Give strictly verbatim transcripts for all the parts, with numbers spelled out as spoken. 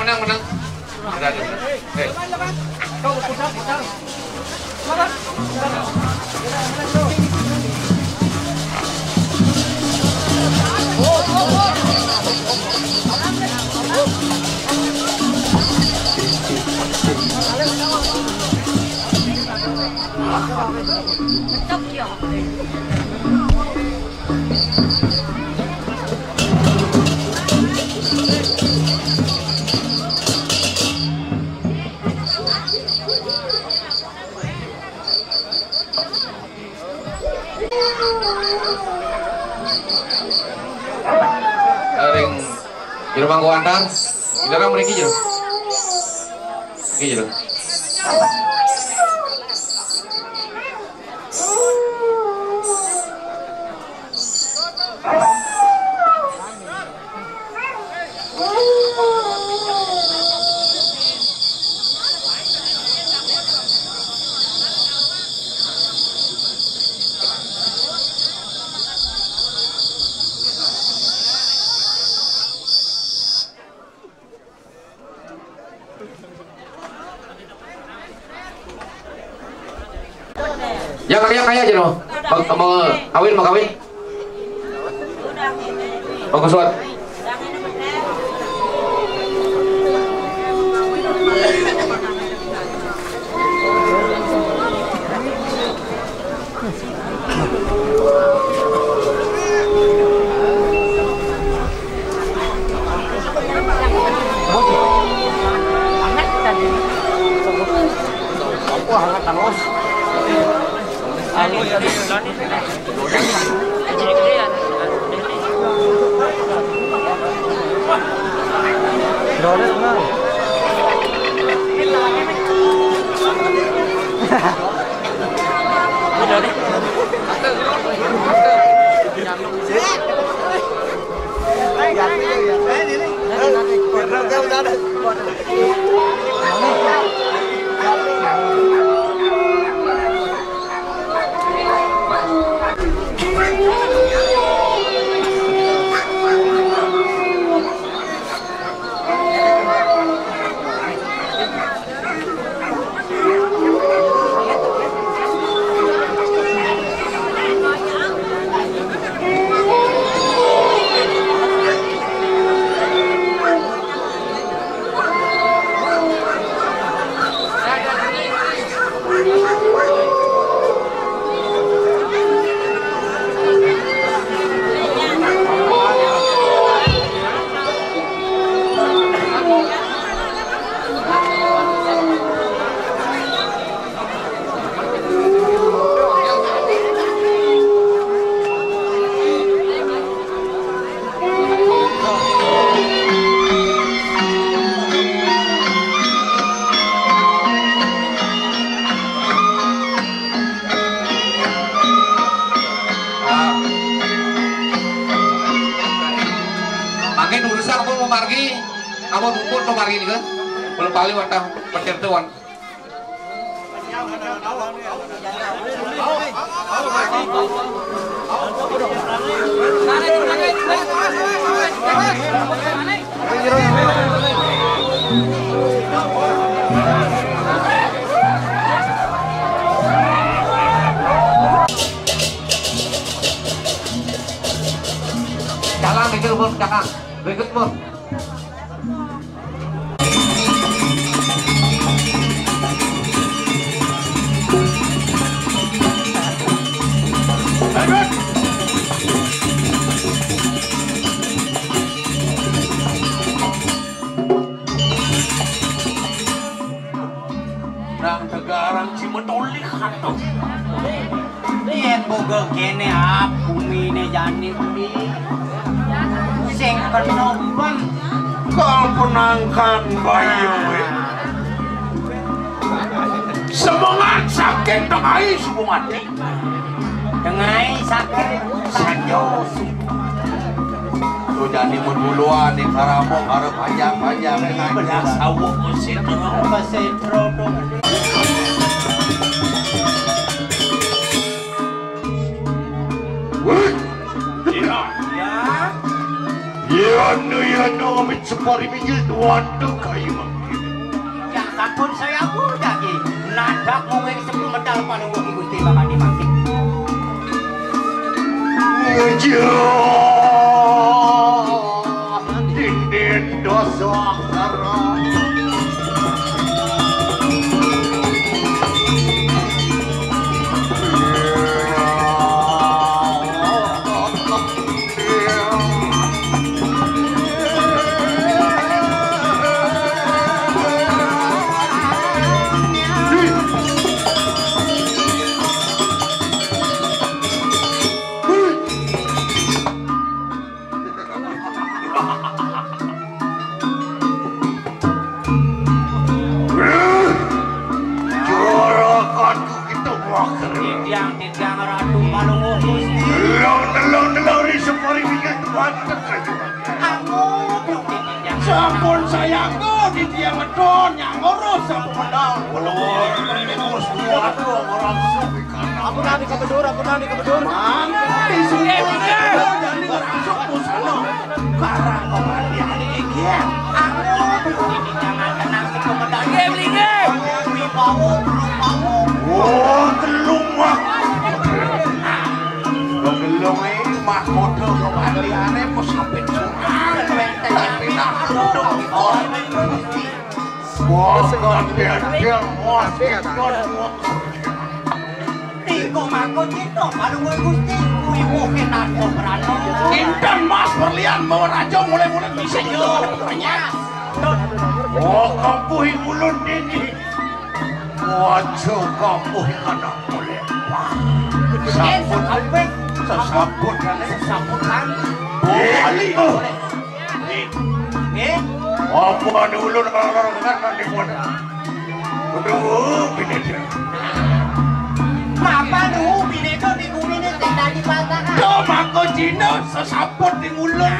Menang, menang. Ada, ada, ada. Eh. Ring jero mangku antar. Kita orang mriki jero. Mriki jero. Ya, kaya, kaya aja, no. Mau, mau kawin, mau kawin. Mau kesuat. Wah, hangat terus. Mangkin urusan aku mau margi, kamu rumput mau margi nih kan? Belum paling watah petir tuan. Jalan itu pun kakak, berikut pun. Nang tegarang cimetulih atuh. Yén boga kéné ah, bumine jani beli. Sing kena ban. Kang penangkan bayu wé. Semengan sakit tengai subung ati. Tengai sakit sanjos. Tuh jani mun buluan di karabok hareup panjang-panjang. Benar sawuk mesin. Mesin. Wih. Iya. Ya. Iya. Anu ya no amit separi minggil tuan tu kayu. Yang sampun saya pun dagi. Nadak mungkin sepuluh medal paling mungkin Gusti bakal dimaksud. Ngejo. Dindin dosa. Jorokanku kita wakil. Titiang, titiang Ratu Palungguh Gusti. Delong, delong, delong di separi minyak bantet aja. Aku dong titiang. Sampun sayangku titiang ngedon yang ngurus sampun pedang. Waduh, ngurus kuat orang suwi. Ampun, Adi, kebedur, ampun, Adi, kebedur. Mangga disuruh. Eh, bener. Jadi ngerasuk pusano. Karang kok Adi, Adi, inggih. Aku ini jangan tenang, itu medal. Inggih, inggih. Wibawa, belum mau. Oh, gelung, Mak. Gelung ini mahkota kok Adi, ane mau sampai curang. Tapi nah, udah. Oh, ini mesti. Wah, kan dia, dia, wah, dia, wah. Tingko mangko cito, paduka Gusti, kuwi wohe narto prana. Kinten Mas berlian bawa raja mulai-mulai bisa yo. Penyas. Oh, kampuhi ulun niki. Wajo kampuhi anak mulai. Wah. Sabut. Sabut. Sabut kan. Sabut kan. Boleh. Boleh. Nggih. Apa anu ulun ora dengar nang di muat. Aduh, bineka. Mapan, uh, bineka di gumine sing dadi pasangan. Do mangko Cina sesaput di ulun.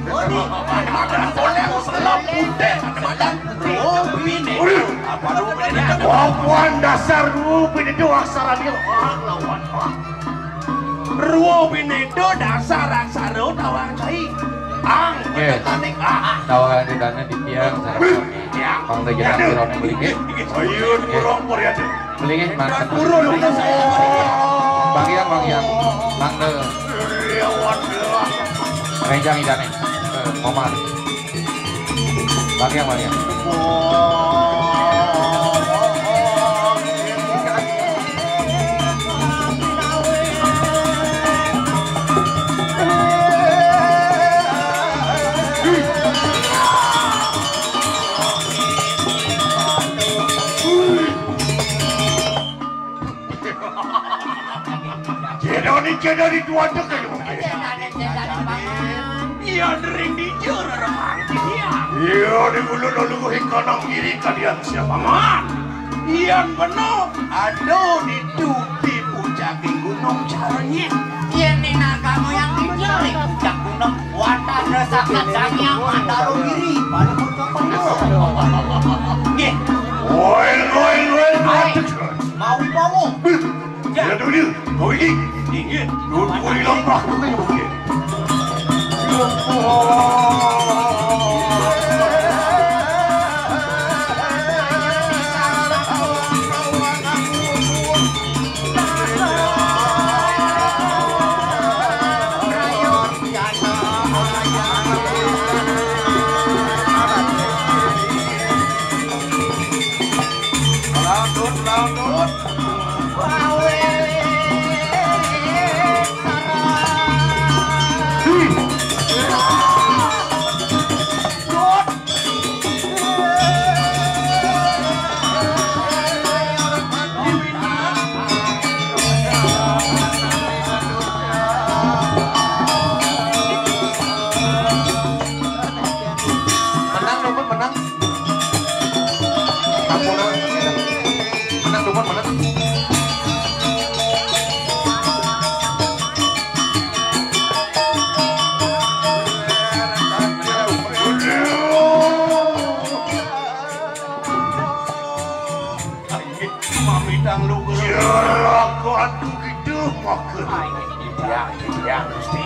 Oh, di. Madan boleh selap putih, madan putih. Oh, bineka. Aduh. Apa lu bineka? Wapuan dasar lu bineka aksara dia. Wah, lawan. Wah. Ruo bineda dasar aksara tawang cai. Ang, nggih. Tetaning ah. Tawang ditane di tiang sareng sami. Tiang. Pang tejeran purone mligi. Ayo, nggih. Purong pur ya. Mligi manten. Purun itu saya. Bang Hyang, Bang Hyang. Mangga. Rencang idane. Eh, Momar. Bang Hyang, Bang Hyang. Jedoni, jedoni tuan tu kayu. Iya, dering di jur, remang di dia. Iya, di ulu dulu hingga nang kiri kalian siapa man? Iya, benar. Aduh, di tuti puncak gunung caranya. Iya, ni naga moyang di jur, puncak gunung. Watan resakan sangyang mandalo diri. Baru pun ke pondok. Nggih. Woi, woi, woi, Hai. Mau bawa. Ya, dulu, kau ini. Inggih. Dulu, dulu, dulu, dulu, dulu. Lanjut, lanjut. Menang, Nukun, menang. Ampun, menang. Menang, Nukun, menang. Mamitang lugur. Jero aku adu gitu, makan. Iya, iya, Gusti.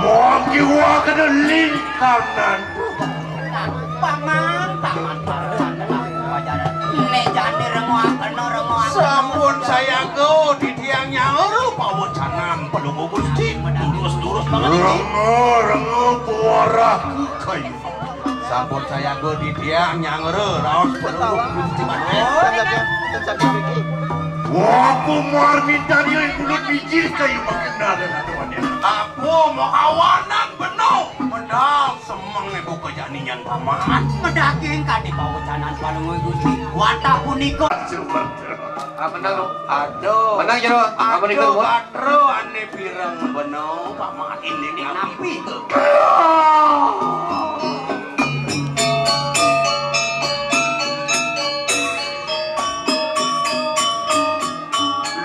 Wong kiwa kena lingkanan. Paman, paman, paman. Nek jani rengoaken, rengoaken. Sampun sayaga titiang nyaur pawecanan Palungguh Gusti. Durus-durus banget iki. Rengo, rengo, buaraku kayu. Sampun sayaga titiang nyaur raos Palungguh Gusti Made. Oh, iya, iya. Wah, aku muar minta dia yang kulit biji kayu makin ada. Apa mau awanan beno? Menang semeng ibu kejaningan paman. Medaging kadi pawecanan Palungguh Gusti. Watak punika. Super. Ah, menang, aduh. Menang, Jero. Apa nih, aduh, Jero? Gatra ane pireng beno, paman ini napi.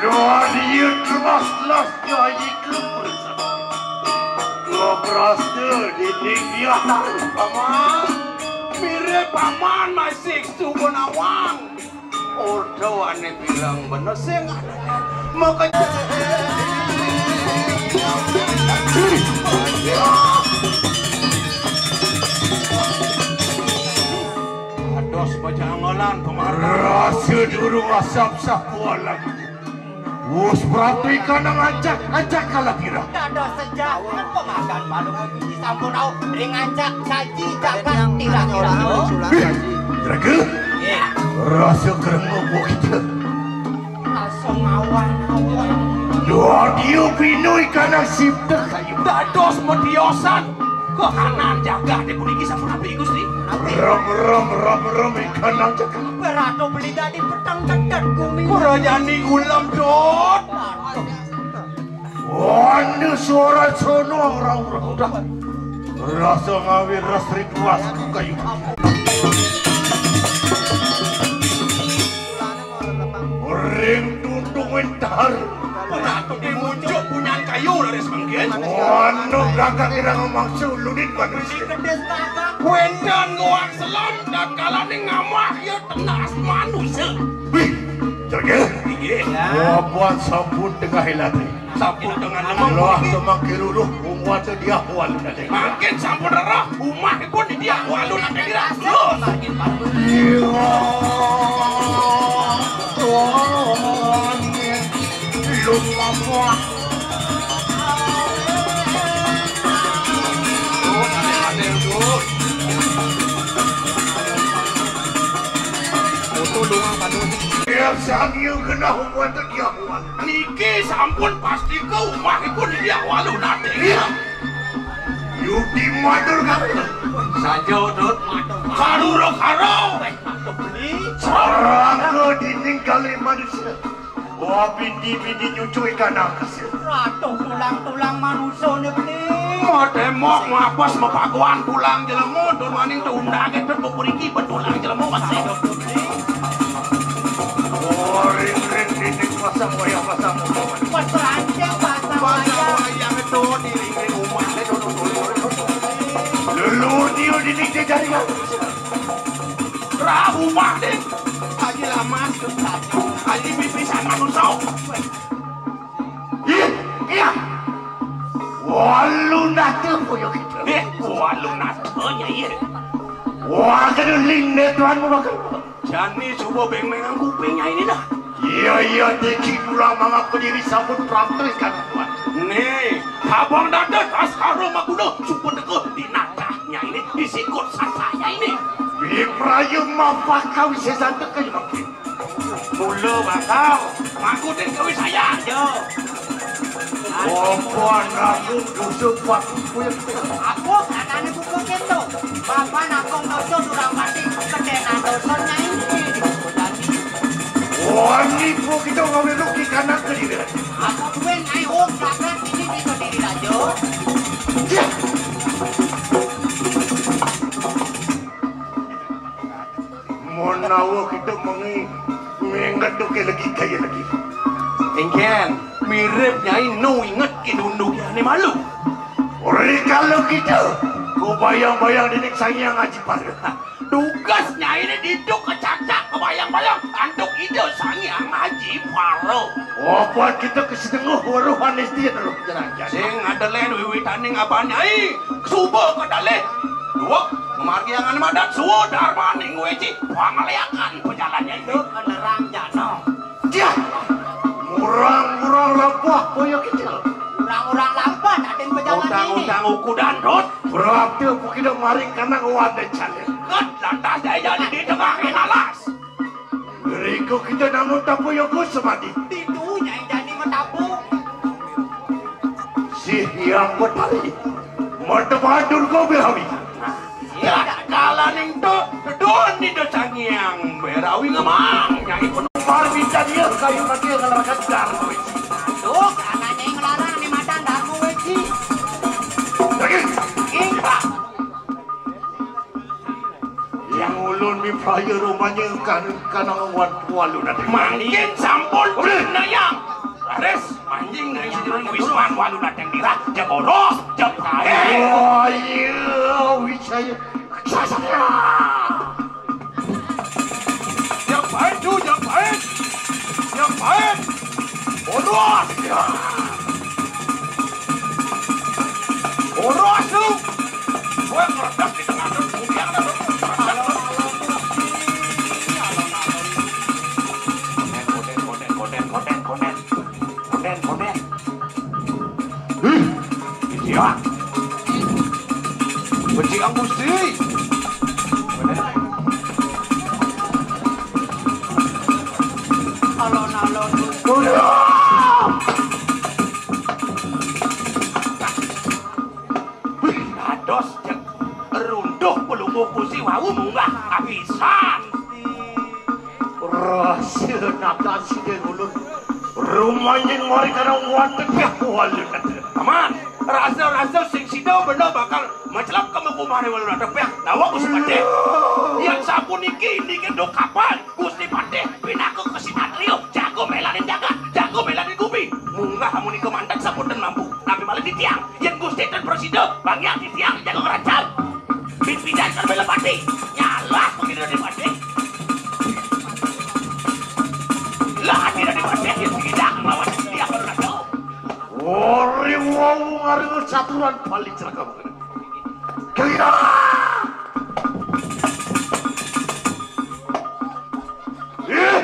Loh, dia kelas-kelas gaji kelas. Ngebraste dinding dia. Paman, mirip paman masih suku nawang. Ordo ane bilang bener sing maka ados pejanggolan pemarah. Rasa durung asap sakualan. Wus prapti kana ngancak-ngancak kalah pira. Dados sejahtera pemakan malu disampun au ring ancak saji jagat tira-tira. Ih, Rega. Nggih. Rasa krenguk kita. Rasa ngawan-ngawan. Dua dia pinui kana sipta kayu. Dados mediosan. Kahanan jagat di puniki sampun apik, Gusti. Rem, rem, rem, rem, ikan nang cekap. Berato beli dadi peteng cedet gumi. Kerajaan di gulem, Dot. Wanda suara sono ora-ora udah. Rasa ngawi ras rituas kayu. Ring tuntung wintar. Ratu di muncuk punyan kayu dari semangkin. Wanda gagak ira ngomong sulunin manusia. Wendon nguak selom dan kalane ngamah ya tenas manusia. Wih, jaga. Inggih. Wabuan sampun tengah ilatri. Sampun dengan lemah. Lah, temang kiruruh, umwata dia walu nanti. Makin sampun rerah, umah pun dia walu nanti dirasa. Iya. Tuhan, lumamah. Foto doang, Pak Dun. Ya, sambil kena umwata dia walu. Niki sampun pastika umahipun India walu nate. Iya. Yudi matur karo. Saja, Dut. Karura karo. Serangga dinding kali manusia. Wah, bindi-bindi nyucui kana kasih. Ratuh tulang-tulang manusane beli. Mau temok, mau apes, mau paguan tulang jelema, turwaning tuundake terus beperiki betulang jelema masih. Ring-ring dinding pasang wayang pasang. Wes rancak pasang wayang. Pasang wayang itu di ring-ring rumah itu. Lelu dia dinding jejari. Ra rumah deh. Aji lamas. Aji pipisan manusia. Iya, iya. Walu nate koyo gitu. Eh, walu nate ya iya. Wah, kedeling deh Tuhan mau makan. Jani coba beng-bengan kupingnya ini dah. Iya, iya, Deki pulang mangap kediri sabut praktek kan Tuhan. Nih, abang dadet askara maguna suku teka di nadahnya ini, di sikut sasanya ini. Di prayu mapakau sesantek kayu makin. Mula bakal makutin kawi saya. Yo. Apa anakmu busuk waktu kuwi? Aku anaknya buku itu. Bapak nakong dosa durang mati. Kedenan dosanya ini. Wah, nipu kita ngawe rugi kanak kediri. Aku duwe naik om jagat ini di kediri raja. Ya. Menawa kita mengi menggeduke lagi kaya lagi. Engken, mirip nyai nu inget kinunduk ane malu. Ori kalau kita, ku bayang-bayang dinik sayang ngaji pada. Tugas nyai ini diduk kecacak kebayang-bayang antuk Ida Sang Hyang Aji Paro. Apa kita kesenenguh weruh anis dia terus jerajan. Sing adelan wiwitaning abah nyai, suba kedalih. Duwek, ngamargiang aneman dan suwa darmaning wiji, pangaliakan pejalannya ini. Duh, penerang jana. Dia, murang-murang lampah boyo kecil. Murang-murang lampah, nadin pejalan ini. Undang-undang ukudan, Dut. Berarti aku kena maring kanang wadah jalin. Ket, lantas daya jadi di tengah alas. Riko kita namun tapu yogo semadi. Ditu nyai jani matapu. Si Hyang Betari. Mata badur kau berawi. Ya, kala ning tu, don ni do sangiang berawi ngemang. Nyai pun parwi tadi kayu mati ngelarang darwi. Aduh, karena nyai ngelarang ni madan darmu weci. Lagi. Ingkah. Yang ulun mi praya rumanya kan kanang wan walu datang. Mangkin sampun nayang. Laris, manjing dari situ Wisman walu datang dirah. Jagoros, japae. Oh iya, wisaya. Sasana. Japae tu, japae. Japae. Bodoh. Boros tu. Kowe ngredes di tengah dan kemudian ada. Konden, konden, konden, konden, konden. Konden, konden. Ih, iya. Becik ang Gusti. Alon-alon. Konden. Wih, dados jeg runduh pelungguh pusi wau munggah apisan. Rasa natas sida ulun. Rumanyin mari kana watek ya kuali. Aman, rasa-rasa sing sida bener bakal macelap ke mengkumari walu natek ya. Nawa Gusti Patih. Yang sapuniki indike do kapan. Gusti Patih pinaka kesatria, jago melanin jagat, jago melanin gumi. Munggah amunika mandeg sampun ten mampu, tapi malah titiang. Yen Gusti ten prasida, bangyang titiang jago ngrajang. Bin pidan kan bela pati, nyalah pengirane pati. Lah, akhirnya di pati, yen pidan lawan titiang baru rasa. Ori wau ngaring saturan bali ceragam. Kira! Ih,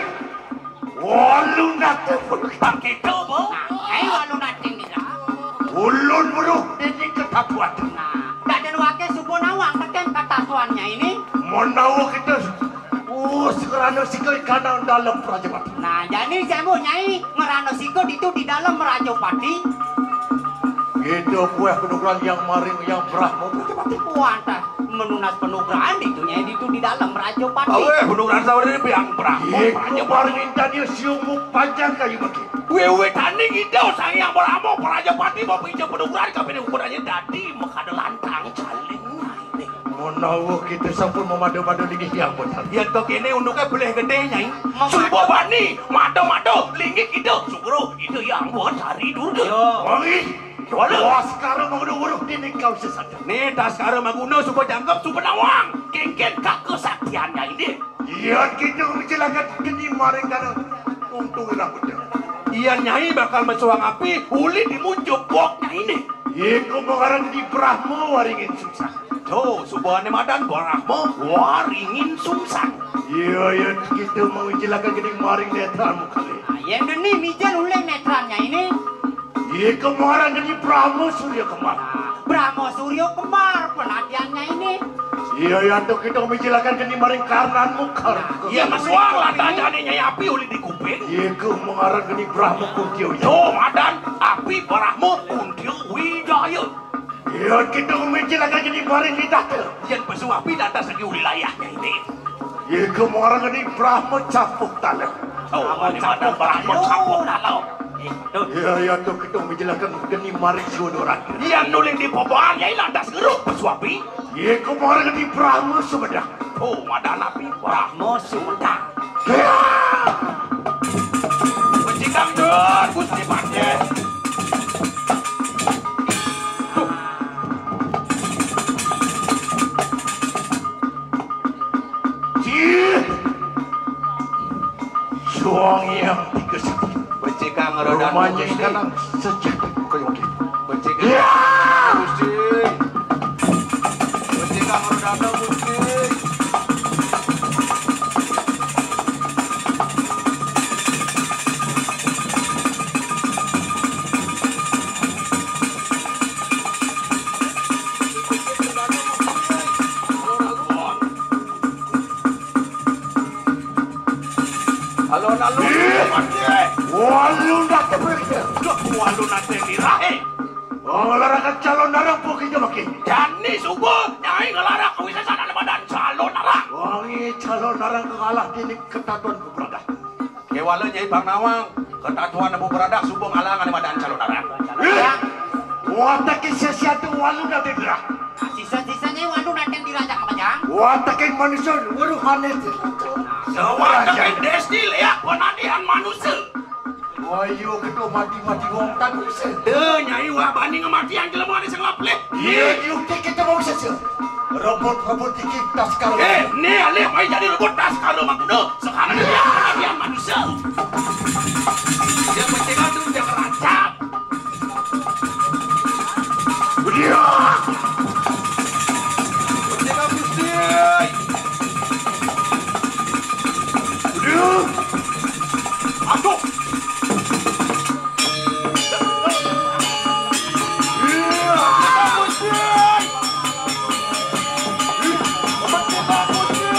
walu nate pun tak kita, Bu. Nah, ai walu nate nira. Ulun weruh ini ketabuhan. Nah, daden wake supo nawang teken katatuannya ini. Menawa kita, oh, sekarang sikoi kanang dalam Prajapati. Nah, jadi jamu nyai ngerano siko ditu di dalam Rajapati. Itu kue penugaran yang maring yang Brahma Prajapati. Wantah menunas penugaran ditu nyai ditu di dalam Rajapati. Awe, penugaran sawari ini biang Brahma. Iku Prajapati. Paringintan dia siumuk panjang kayu bagi. Wiwitane kita Sang Hyang Brahma Prajapati mau pinjam penugaran kabeh ukurannya dadi mekada lantang jaling nyai. Menawa kita sampun memadu-madu niki Hyang Boten. Yen to kene unduke beleh gede, Nyai. Suba bani, mado-mado, linggih kita, sugro, kita Hyang Boten hari durga. Yo. Wangi. Wala. Daskara mangguno weruh dini kau sesat. Ni daskara mangguno suba jangkep, suba nawang. Kengken kaka saktian Nyai ini. Yen kita mencelaka geni maring dana untung rambutnya. Iya Nyai bakal mesuang api, uli dimunjuk bok Nyai ini. Iku mengarang di Brahma waringin susah. Tuh, subhane madan Brahma waringin sungsang. Iya, iya, kita mau jelakan gini maring netranmu kali. Nah, yen deni mijen ulih netrannya ini. Iya, kemarin gini Brahma Surya Kembar. Nah, Brahma Surya Kembar penadiannya ini. Iya, iya, tuh kita mau jelakan gini maring karnanmu kali. Nah, iya, iya, masuang iya, lah iya. Tadane nyai api ulih di kuping. Iya, kemarin gini Brahma Kuntio. Tuh, madan api Brahma Kuntio Wijaya. Yen kita ngumicil akan jadi baring lidah tu. Yen pesu api lantas lagi wilayahnya ini. Yen kemarin ini Brahma campur tanah. Oh, Brahma ini mana campur Brahma tanah. Campur tanah. Eh, tu. Ya, ya, tu kita ngumicil akan geni maring sudoran. Yen nuling di popoan, ya lantas ngeruk pesu api. Yen kemarin ini Brahma Sumedang. Oh, madan api Brahma Sumedang. Ya. Pecikang dur, Gusti Patih. Cih. Tuang yang tiga satu. Becik kang roda. Rumahnya ikan sejati bukan oke. Becik kang. Ya! Gusti. Becik kang roda Gusti. Alon-alon. Ih, mati. Walu nate pergi. Duh, walu nate dirahe. Oh, ngelarang calon darah pokoknya makin. Jani subuh, nyai ngelarang kawisesan ane madan calon darah. Wangi calon darah kalah kini ketatuan bebradah. Kewala nyai bang nawang, ketatuan bebradah subuh ngalang ane madan calon darah. Ih, watake sesiatu walu nate dirah. Sisa-sisanya waduh, Raden dirajang apa, Jang? Wataking manusia weruhane. Sawataking desti leak panadihan manusia. Ayo kita mati-mati wong tak bisa. Deh, nyai wah bani ngematian jelema ane sing lapleh. Iya, yuk kita mau sesa. Rebut-rebut iki tas karo. Eh, ni alih mai jadi rebut tas karo makuna. Sekarang dia panadihan manusia. Dia mesti ngadu, dia keracap. Udah. Udah, Gusti. Udah. Aduh. Iya, Gusti. Udah, Gusti.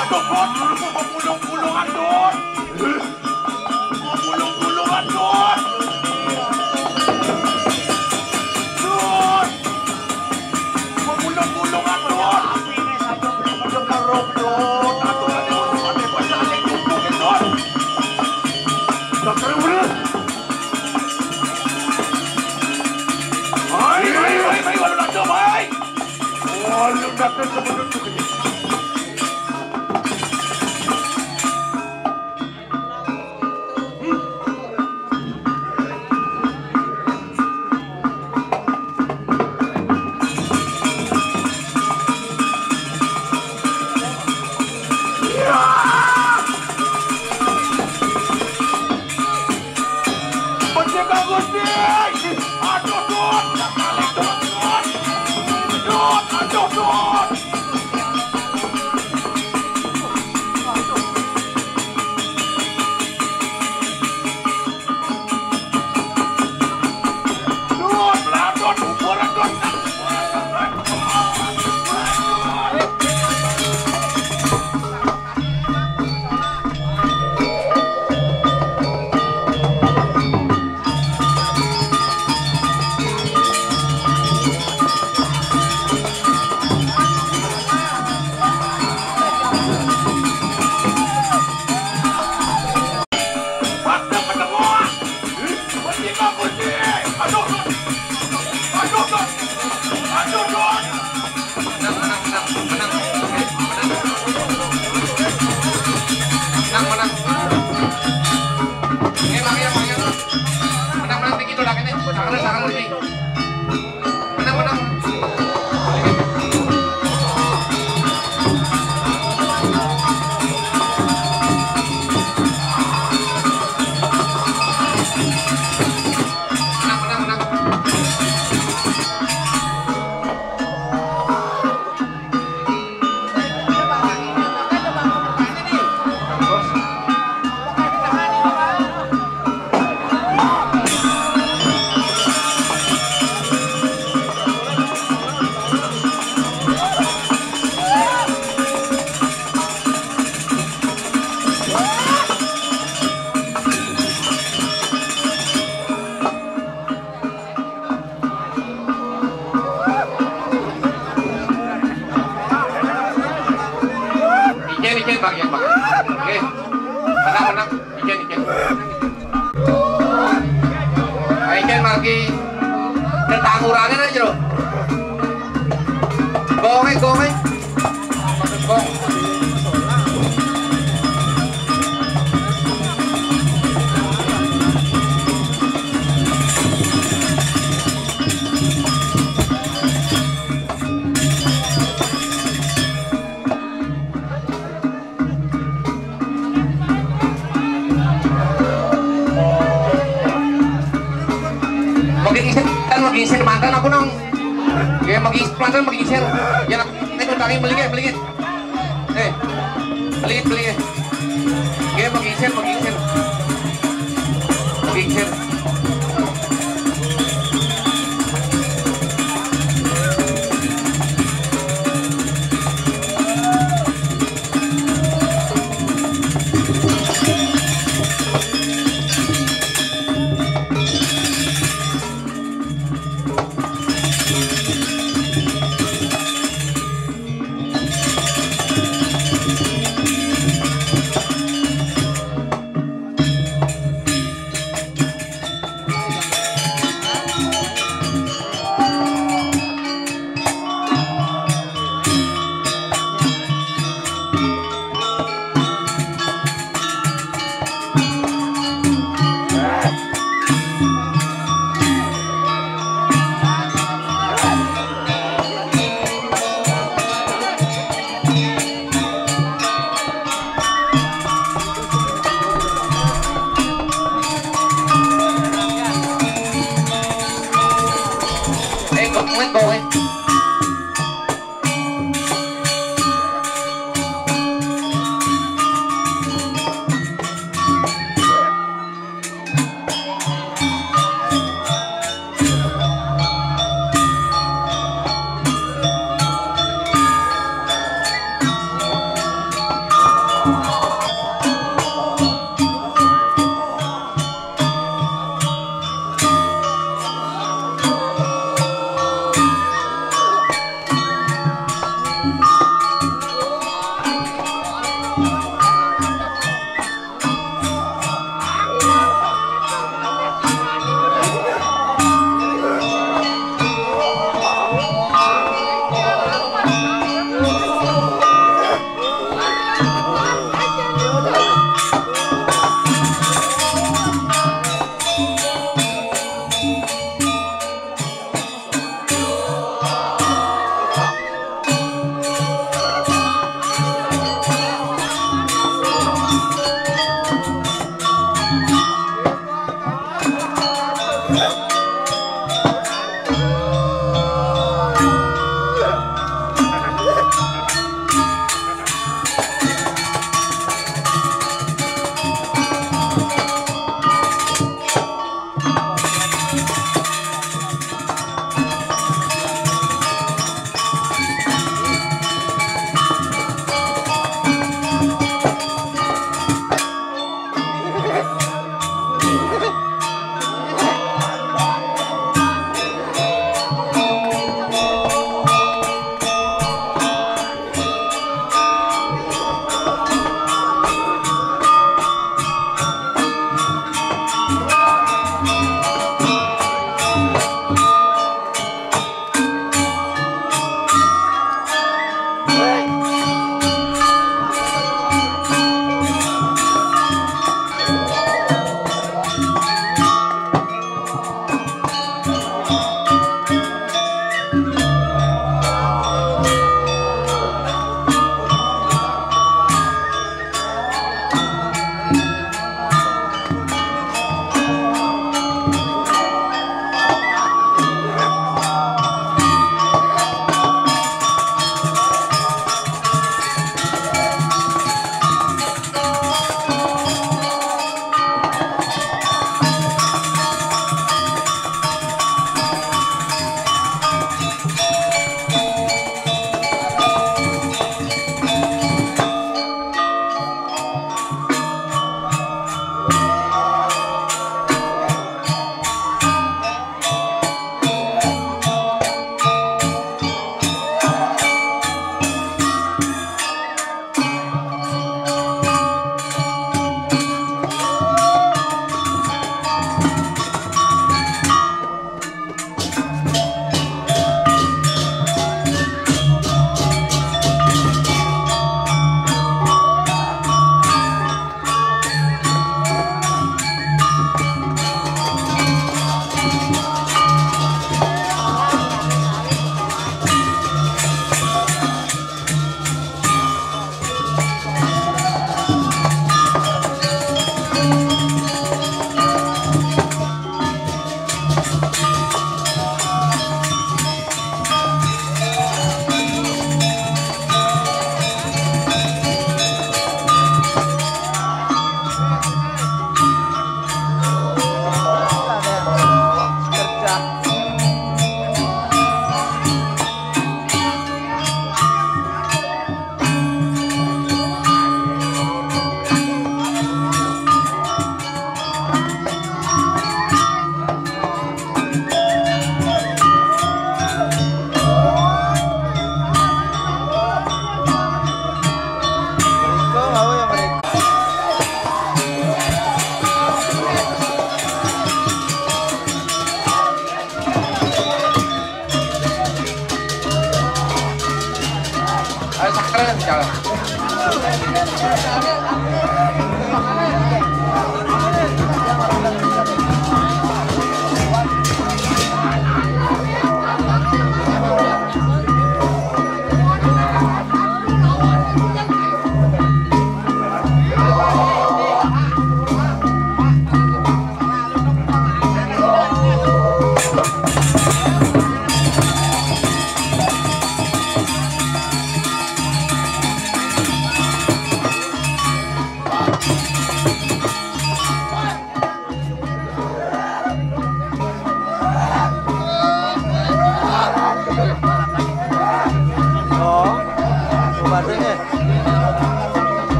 Aduh, Bos, pemulung-pulungan, Bos. Pemulung-pulungan, Dut! Dut! Pemulung-pulungan, Dut! Aduh, aduh, aduh, aduh, aduh, aduh, aduh, Dut! Hai, hai, hai, hai, waduh, aduh, hai! Waduh, aduh, aduh, aduh. Aduh, Dut! Aduh, Dut! Aduh, Dut! Menang, menang, menang. Oke, menang. Menang, menang. Oke, Bang, ya, Bang, ya. Menang, menang, tinggi tuh, Bang, ini. Tangan, tangan, tinggi. Menang, menang. Menang, menang, menang. Ijen, ijen, Bang, ijen, Bang. Oke. Menang, menang. Ijen, ijen. Ayo, ijen, margi. Tetanggurangan aja, loh. Gongeng, gongeng. Gong. Isin mantan aku nang. Oke, magi pelan-pelan magi isin. Ya nak, ini utangin beli ya, beli ya. Eh, beli, beli ya. Oke, magi isin, magi isin. Magi isin.